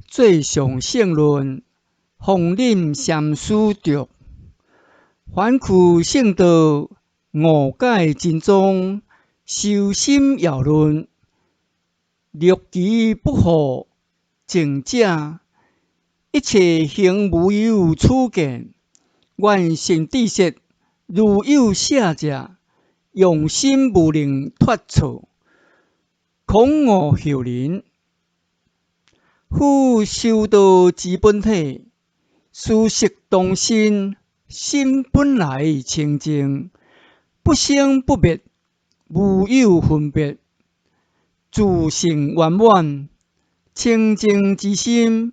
最上勝論，弘忍禪師著。凡趣聖道，五解真宗，修心要論，六其不惑，證者，一切行無有此見，願善知識，如有捨者，用心無能脫錯，恐誤後人。夫修道之本體，思識當心，心本來清淨，不生不滅，無有分別，自性圓滿，清淨之心，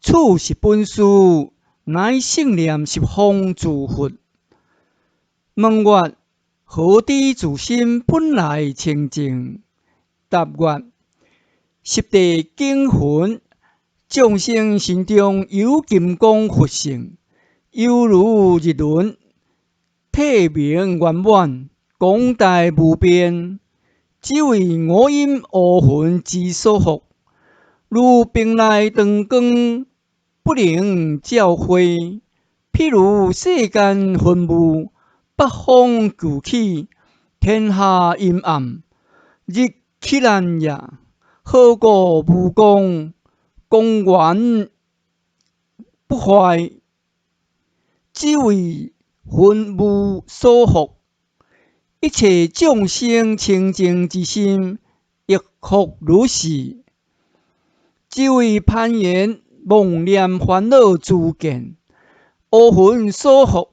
此是本師，乃聖念十方諸佛。問曰：何知自心本來清淨？答曰：十地經云，眾生心中有金剛佛性，猶如日輪，體明圓滿，廣大無邊，只為五陰烏雲之所覆，如瓶內長光，不能照會。譬如世間雲霧，北風舊起，天下陰暗，日綺難也。何故無光？光源不壞，只為雲霧所覆。一切眾生清淨之心，亦復如是。只為攀緣妄念煩惱諸見，烏雲所覆，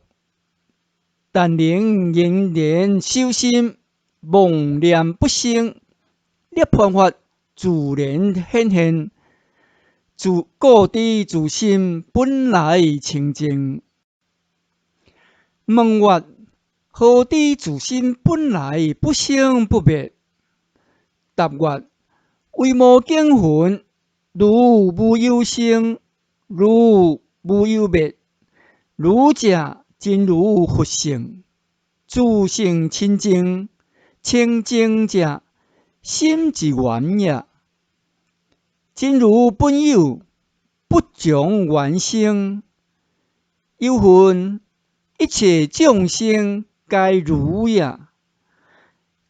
但能仍然修心，妄念不生，涅槃法自然顯現。自故知自心本來清淨。問曰：何知自心本來不生不滅？答曰：維摩經云：如無有生，如無有滅，如者真如佛性，自性清淨，清淨者，心之源也。真如本有，不從緣生。又云：一切眾生皆如也，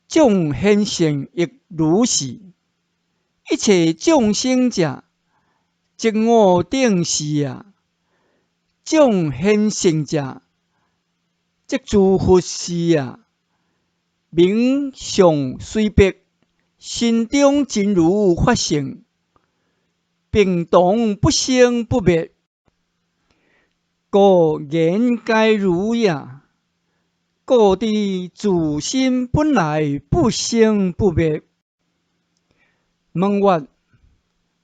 眾顯現亦如是。一切眾生者，即我等是也；眾顯現者，即諸佛是也。名相雖別，心中真如法性，並同不生不滅，故言皆如也。故知自心本來不生不滅。問曰：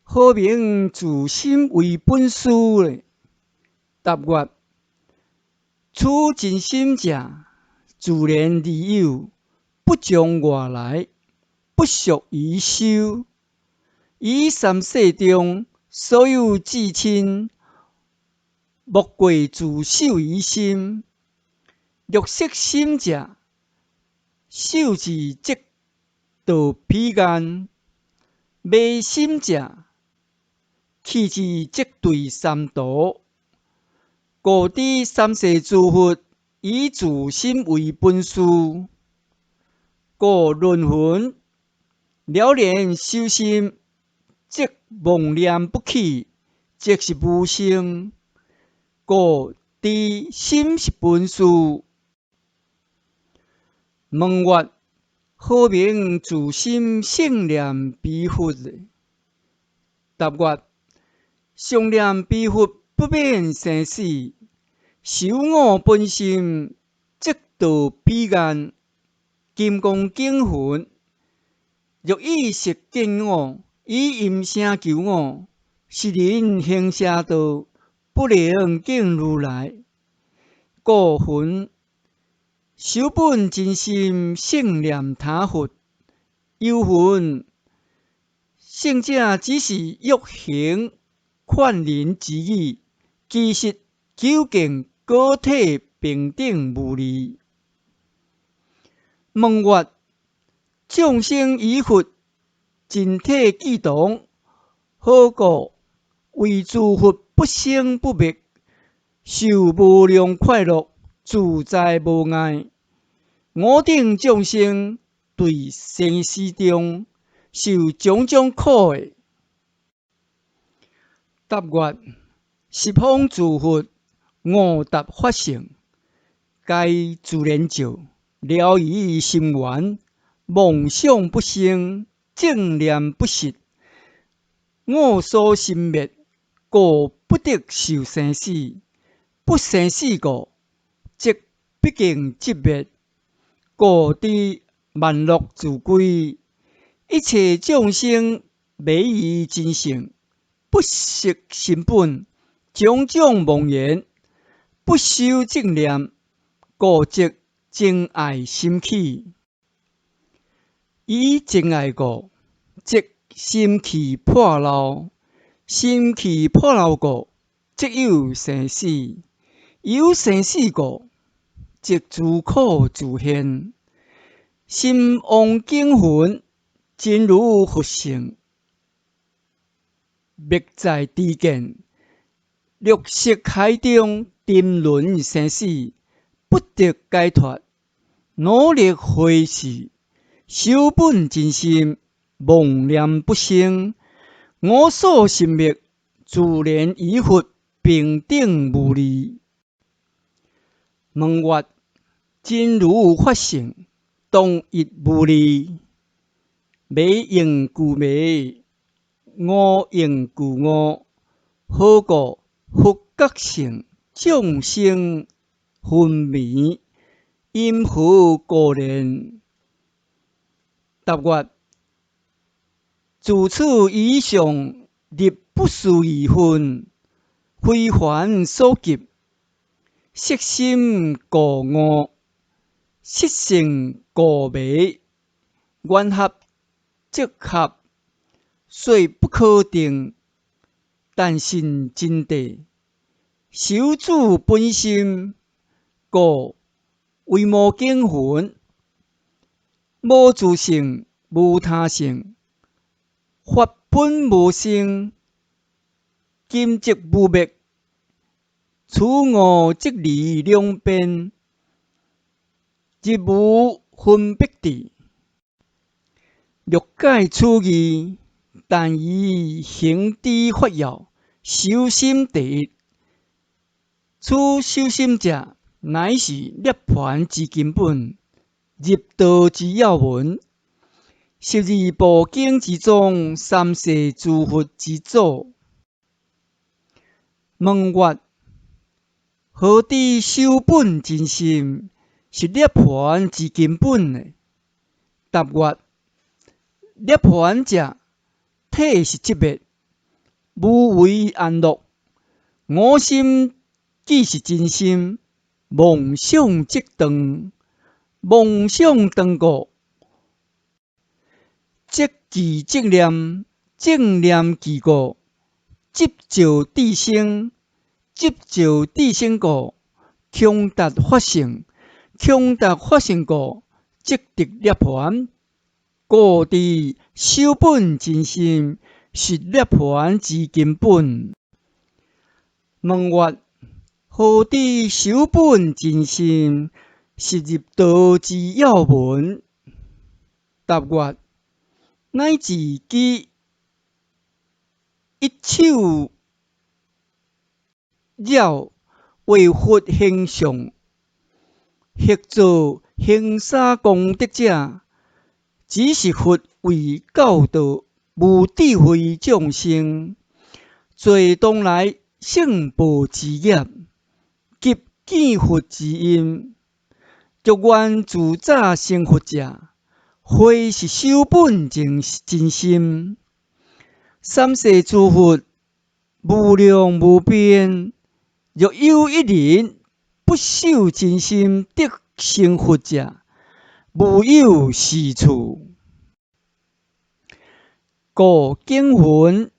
何名自心為本師呢？答曰：此真心者，自然而有，不從外來，不屬於修。於三世中，所有至親，莫過自守於心。若識心者，守之即到彼岸；迷心者，棄之即墜三途。故知三世諸佛以自心為本師，故論云：了然修心，即妄念不起，即是無生。故知心是本師。問曰：何名自心聖念彼佛？答曰：常念彼佛不免生死，修我本心，即到彼岸。金剛經云：若以色見我，以音聲求我，是人行邪道，不能見如來。故云：守本真心，聖念他佛。又云：聖者只是欲行勸人之語，其實究竟果體平等無異。問曰：眾生與佛真體俱同，何故為諸佛不生不滅，受無量快樂，自在無礙。我等眾生對生死中受種種苦的。答曰：十方諸佛悟達法性，皆自然照，了義心源，妄想不生，正念不失，我所心滅，故不得受生死。不生死故，則畢竟寂滅。故得萬樂自歸。一切眾生迷於真性，不識心本，種種妄言，不修正念，故則情愛心起。以情愛故，則心氣破漏；心氣破漏故，則有生死。有生死故，則諸苦自現。心王景雲，真如佛性，滅在知見，六識海中沉淪生死，不得解脫。努力回視，守本真心，妄念不生，我所心滅，自然與佛平等無異。問曰：真如法性，同一無二，迷應俱迷，悟應俱悟，何故佛覺性，眾生昏迷？因何故然？答曰：自此以上入不思議分，非凡所及，色心故悟，色性故迷，緣合則合，雖不可定，但信真諦，守住本心，故維摩景雲，無自性，無他性，法本無生，今即無滅，此悟即離兩邊，一無分別智。欲解此義，但以行持法要，修心第一。此修心者，乃是涅槃之根本，入道之要門，十二部經之宗，三世諸佛之祖。問曰：何止守本真心是涅槃之根本呢？答曰：涅槃者，體是寂滅，無為安樂。我心既是真心，妄想即斷，妄想斷故，則具正念，正念具故，執照智生，執照智生故，窮達法性，窮達法性故，則得涅槃。故知守本真心是涅槃之根本。問曰：何止守本真心是入道之要門？答曰：乃至舉一手杳為佛形像，或做行沙功德者，只是佛為教導無智慧眾生，做當來聖報之業，及見佛之因。若願自早成佛者，非是守本真真心。三世諸佛無量無邊，若有一人不守真心得成佛者，無有是處。故景雲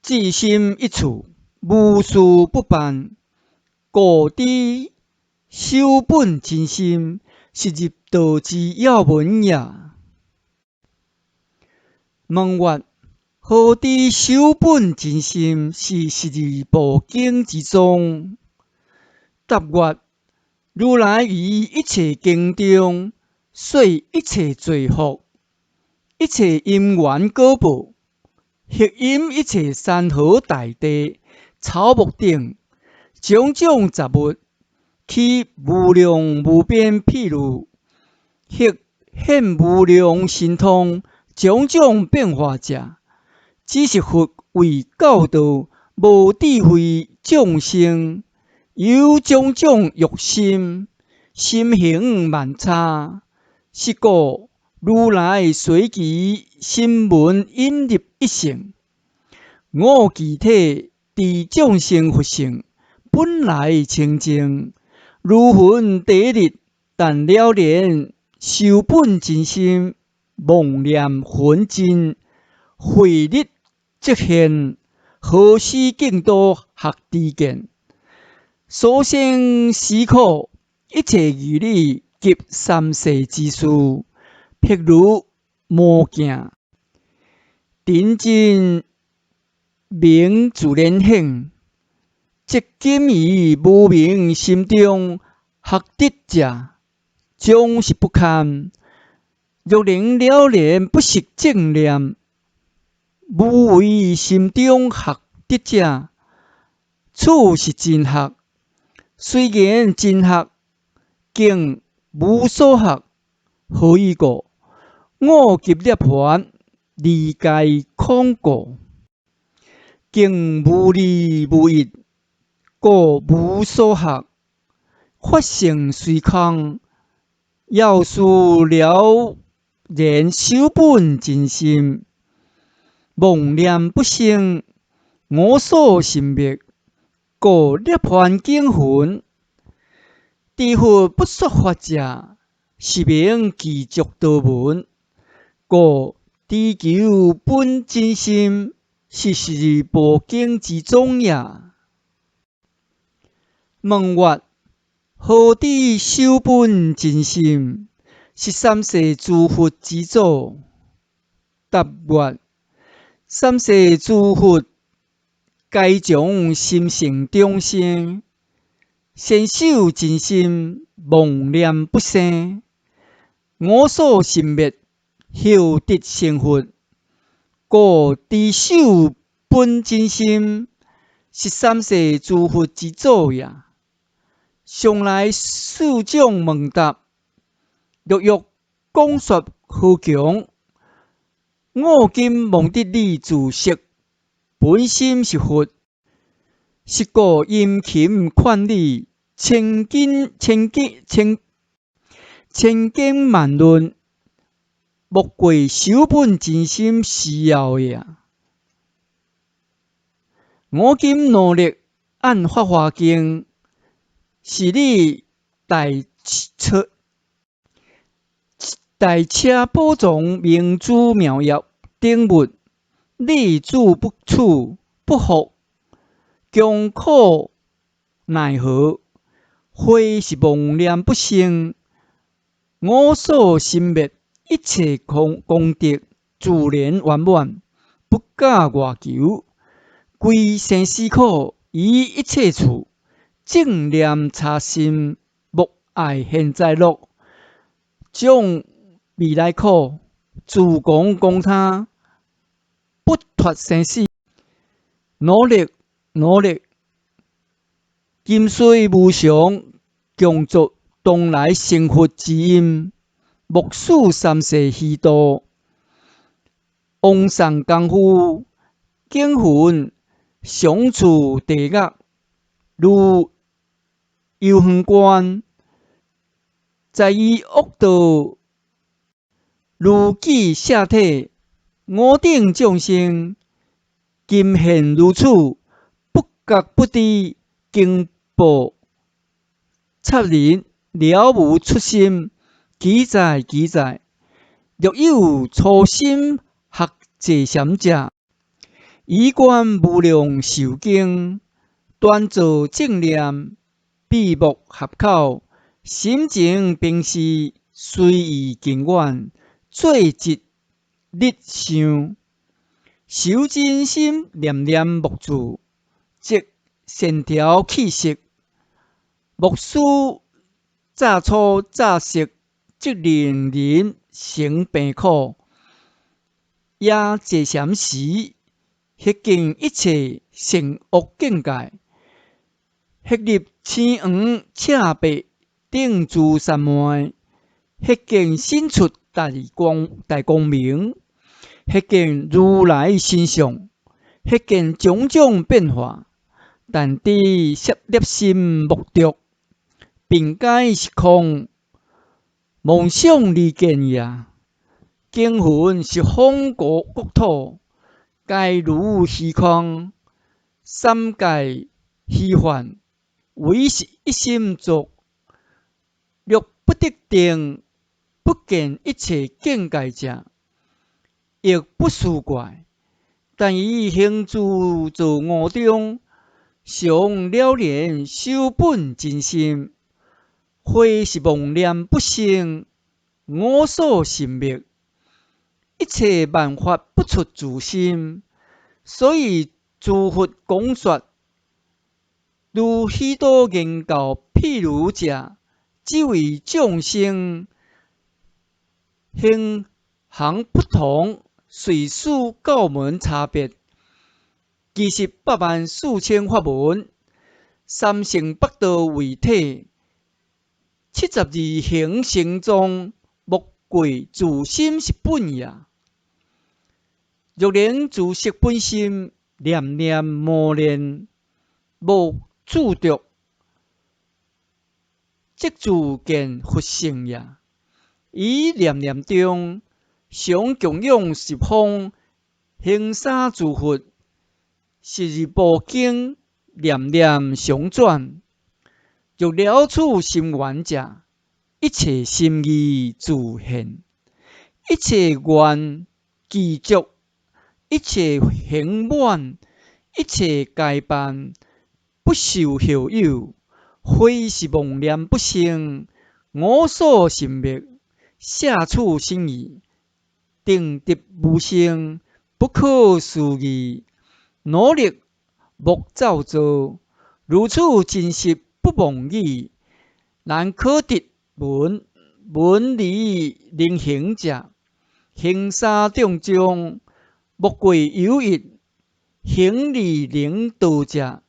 至心一處，無事不辦。故知守本真心是入道之要門也。問曰：何知守本真心是十二部經之宗？答曰：如來於一切經中，說一切罪福，一切因緣果報，彼音一切山河大地、草木等，種種雜物，起無量無邊譬喻，或現無量神通，種種變化者，只是佛為教導無智慧眾生，有種種欲心，心行慢差。是故如來隨其聲聞引入一乘，五具體知眾生佛性本來清淨，如雲底日，但了然修本真心，妄念昏真，慧日即現，何時見道學知見？所生死苦，一切義理及三世之事，譬如魔鏡，真真明自然顯。則今於無明心中學得者，終是不堪。若能了然不失正念，無為心中學得者，此是真學。雖然真學，竟無所學，何以故？五及涅槃，二皆空故，竟無二無一，故無所學。法性雖空，猶須了然守本真心，妄念不生，我所心滅，故涅槃境雲。知佛不說法者，是名具足多聞。故知求本真心，是十二部經之宗也。問曰：何知守本真心，是三世諸佛之祖？答曰：三世諸佛皆從心性中生，先守真心，妄念不生，我所心滅，後得成佛。故知守本真心，是三世諸佛之祖也。上來四眾問答，若欲講說何強？我今望得你自識本心是佛，是故殷勤勸你，千經千經千千經萬論，莫過守本真心是要也。我今努力按《法華經》，是你大車大車寶藏明珠妙藥等物，你自不取不復，窮苦奈何？非是妄念不生，我所心滅，一切空功德自然圓滿，不假外求。歸生死苦於一切處，正念查心，莫愛現在樂，將未來苦，自講講他，不脫生死。努力努力，今雖無常，強作當來成佛之因，莫使三世虛度，枉喪功夫，經云常處地獄，如幽遠觀，在於惡道，如己捨體，我等眾生，今現如此，不覺不知，經報插人了無出心，奇哉奇哉！若有初心學坐禪者，以觀無量壽經，端坐正念，閉目合口，心情平時，隨意近遠，做一日想，修真心念念莫住，則善調氣息，莫使乍粗乍細，則令人生病苦。也坐禪時，彼見一切善惡境界，彼入青黃赤白等諸三昧，彼見身出大光大光明，彼見如來身相，彼見種種變化。但知攝納心莫著，並解是空，妄想離見也。經云十方國國土，皆如虛空，三界虛幻，唯是一心作。若不得定，不見一切境界者，亦不思怪。但於行住坐臥中，常了然守本真心，非是妄念不生，我所心滅，一切萬法不出自心，所以諸佛講說，如許多言教譬如者，只為眾生行行不同，隨事教門差別。其實8萬4千法門，三乘八道為體，72行成藏，莫過自心是本也。若能自識本心，念念無念，無住著，即自見佛性也。於念念中，常供養十方行三諸佛。十二部經，念念常轉，若了處心願者，一切心意自現，一切願具足，一切行滿，一切皆辦，不受後有，非是妄念不生，我所心滅，捨處心意，定得無生，不可思議。努力莫造作，如此真實不妄語，難可得聞聞而能行者，行三眾中，莫過有一行而能道者，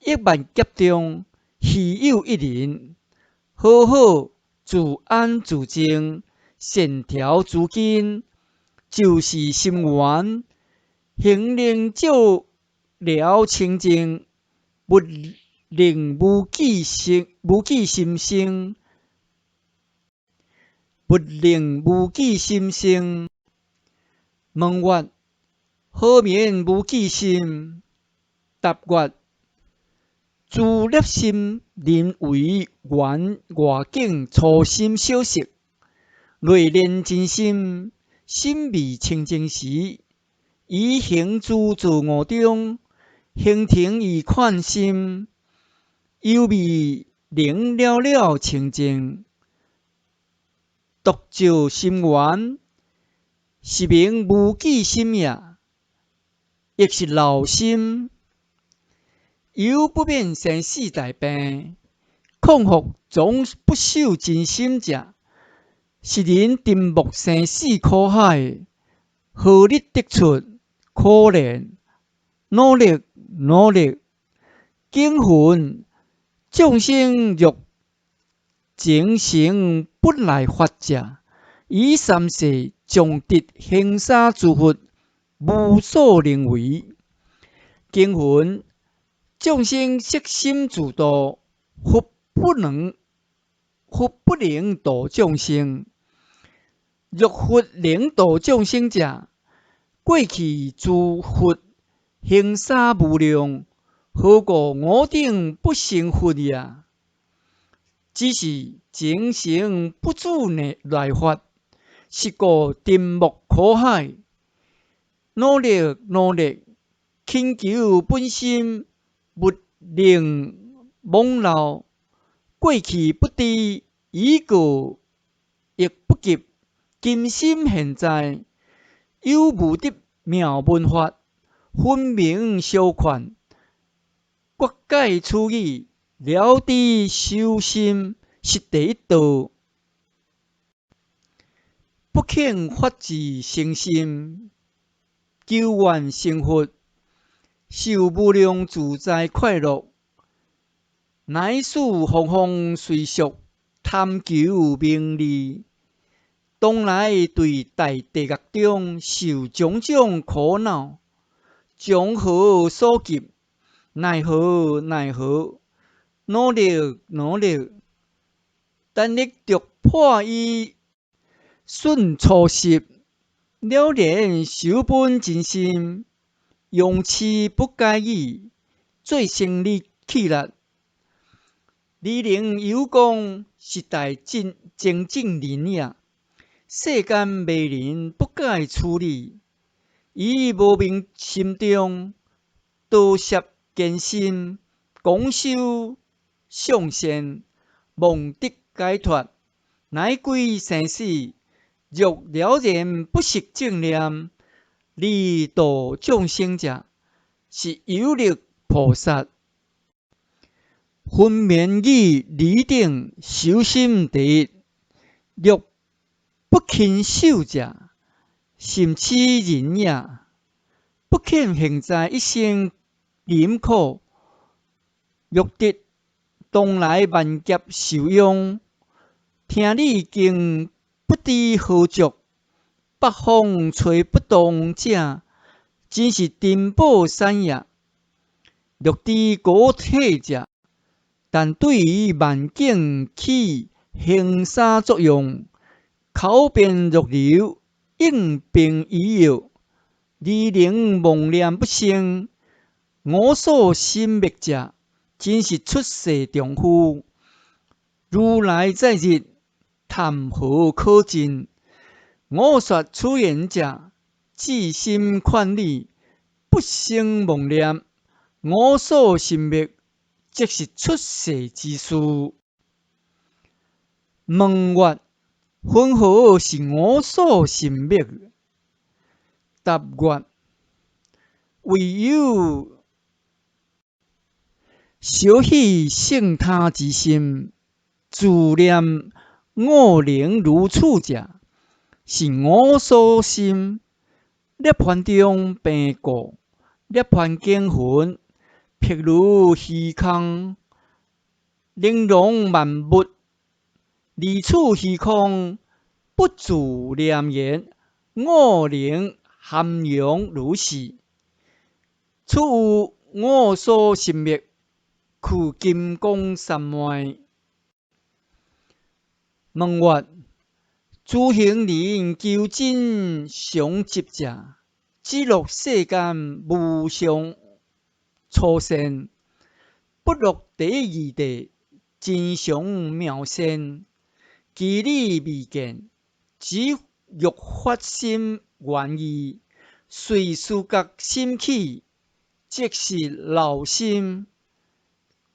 億萬劫中，稀有一人。好好自安自靜，善調諸根，就是心源。行能照了清淨，勿令無記心，無記心生，勿令無記心生。問曰：何名無記心？答曰：自納心認為緣外境粗心小色，內練真心，心未清淨時，於行住坐臥中，形成以款心，猶未能了了清淨，獨照心源，是名無記心也，亦是老心。猶不免生死大病，況復總不守真心者，是人沉沒生死苦海，何日得出？可憐，努力努力，經云眾生若證成本來佛者，於三世將得行三諸佛，無所能為。經云眾生悉心自度，佛不能度眾生。若佛能度眾生者，過去諸佛行三無量，何故我等不成佛也？只是證成不住來佛，是故沉沒苦海。努力努力，懇求本心，勿令罔漏。過去不知，已過亦不及。今心現在，猶無得妙聞法，分明相勸，覺解此義，了知修心是第一道。不肯發志誠心，求願成佛，受無量自在快樂，乃使風風隨俗，貪求名利，當來對大地獄中受種種苦惱，將何所及？奈何奈何？努力努力，但欲著破伊順粗習，了然守本真心，用痴不改語，做生理氣力，離能有功，是大真精進人也。世間迷人不解此理，於無明心中，多攝堅心，廣修上善，望得解脫，乃歸生死。若了然不失正念，而度眾生者，是有力菩薩。分明語離頂修心第一。若不勤修者，甚痴人也。不肯現在一生忍苦，欲得當來萬劫受用，聽你經不知何足，北風吹不動者，真是珍寶產也。若知果體者，但對於萬境起行沙作用，口辯若流，應病醫藥，而能妄念不生，我所心滅者，真是出世丈夫。如來在日，談何可盡？我說此言者，至心勸你，不生妄念。我所心滅，即是出世之事。問曰：雲何是我所心滅？答曰：唯有少許勝他之心，自念我能如此者，是我所心。涅槃中病故，涅槃境雲，譬如虛空，能容萬物。離此虛空，不自念言，我能涵容如是。此有我所心滅，去金剛三昧。問曰：諸行人求真常寂者，只樂世間無上粗善，不樂第一義諦真常妙善。其理未見，只欲發心願意，隨思覺心起，即是漏心；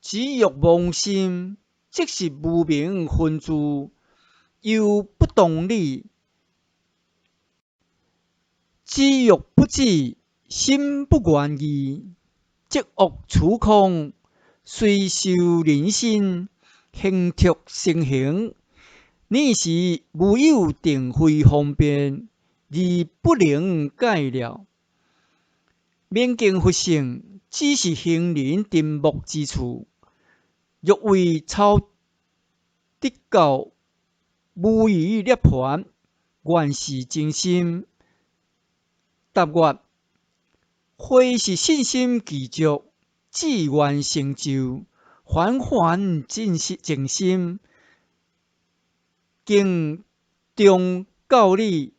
只欲妄心，即是無明分住，又不動理；只欲不止，心不願意，即惡處空，隨受人身，行著成形。爾時無有定慧方便，而不能解了。明鏡佛性，只是行人沉沒之處。若為超得到無餘涅槃，原是真心。答曰：慧是信心具足，志願成就，凡凡淨淨心，經中教理，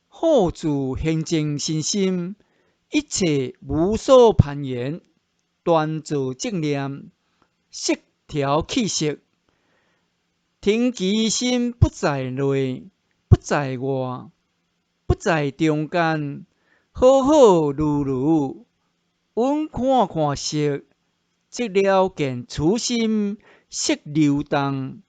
好自現證身心，一切無所攀緣，斷造正念，色調氣息，聽其心不在內，不在外，不在中間，好好如如，穩看看色，即了見此心識流動，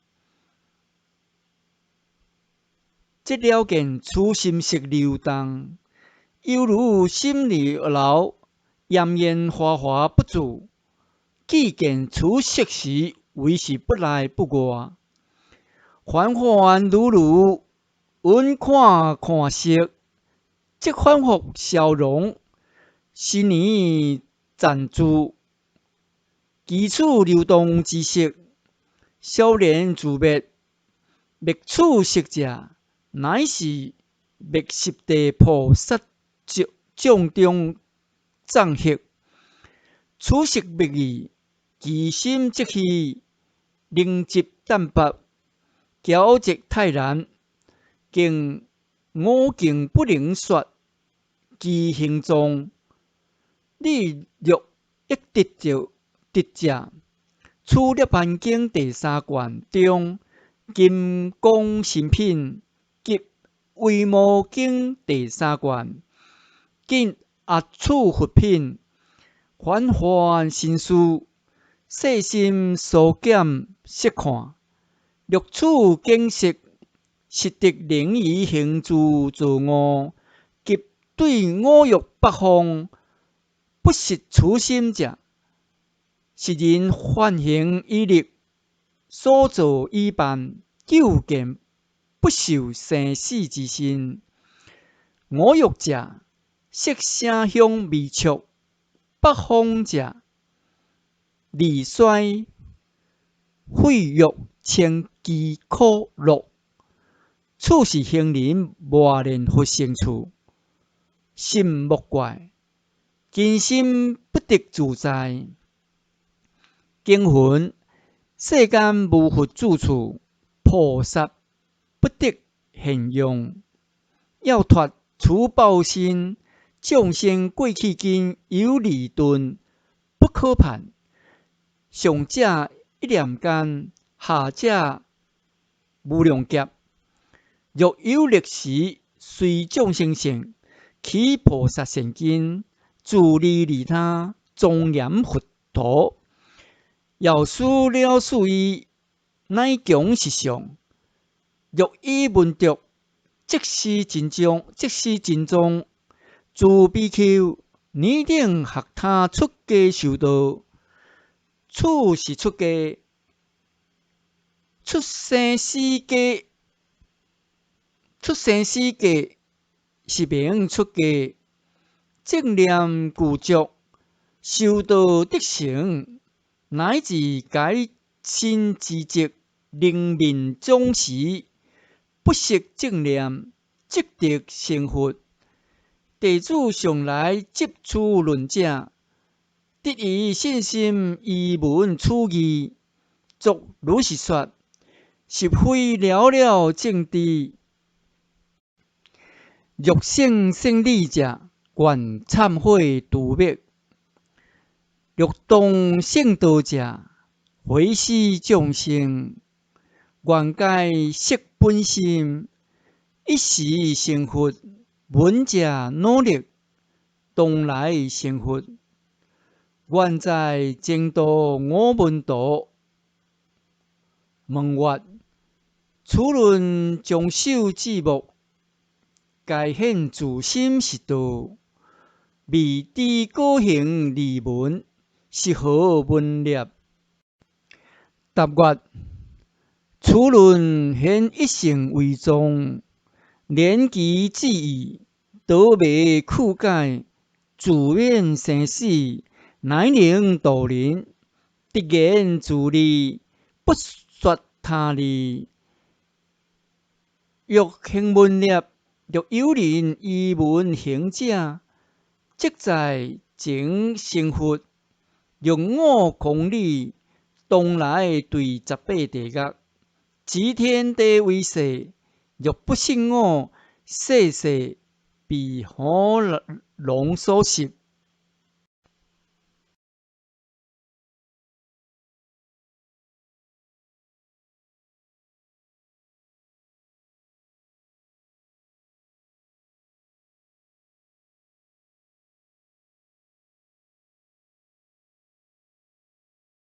即了見此心識流動，猶如心流，炎炎華華不住。既見此色時，為是不內不外。凡凡如如，聞看看色，即反覆消融，是年暫住。其此流動之色，消然自滅。滅此色者，乃是滅十地菩薩眾中藏色。此色滅已，其心即去，靈執淡薄，矯直泰然，竟我境不能說，其形狀。你若欲得著得者，此涅槃經第三卷中金剛心品及維摩經第三卷見阿處佛品，反反深思，細心疏檢悉看，若此景色，實得能於行住坐臥及對五欲八方不失此心者，是人梵行已立，所造已辦，究竟不受生死之身。五欲者，色聲香味觸；八方者，利衰毀辱稱飢苦樂。此是行人磨練佛乘處，心莫怪，根心不得自在。經云：世間無佛住處，菩薩不得現用。要脫此報身，眾生過去根有利鈍，不可判。上者一念間，下者無量劫。若有力時，隨眾生性，起菩薩善根，自利利他，莊嚴佛土。藥師了示意，乃窮實相。若以聞著，即是真宗，即是真宗。諸比丘，汝等學他出家修道，此是出家，出生死家，出生死家是名出家。正念具足，修道得成，乃至解身之際，能眠終時，不失正念，即得成佛。弟子上來執此論者，得以信心依聞此義，作如是說，實非了了正知。若勝勝利者，願懺悔除滅；若當聖道者，回施眾生，願解釋本心，一時成佛。聞者努力，當來成佛。願在淨土我聞道。問曰：此論將首至末，皆顯自心是道，未知果行二門，是何門列？答曰：此論顯一乘為宗，連其字義，道未曲解，自免生死，乃能度人。直言自利，不說他利。欲行門列，若有人依門行者，即在前成佛。若五空理，當來墜18地獄，指天地為誓。若不信我，世世被火龍所食。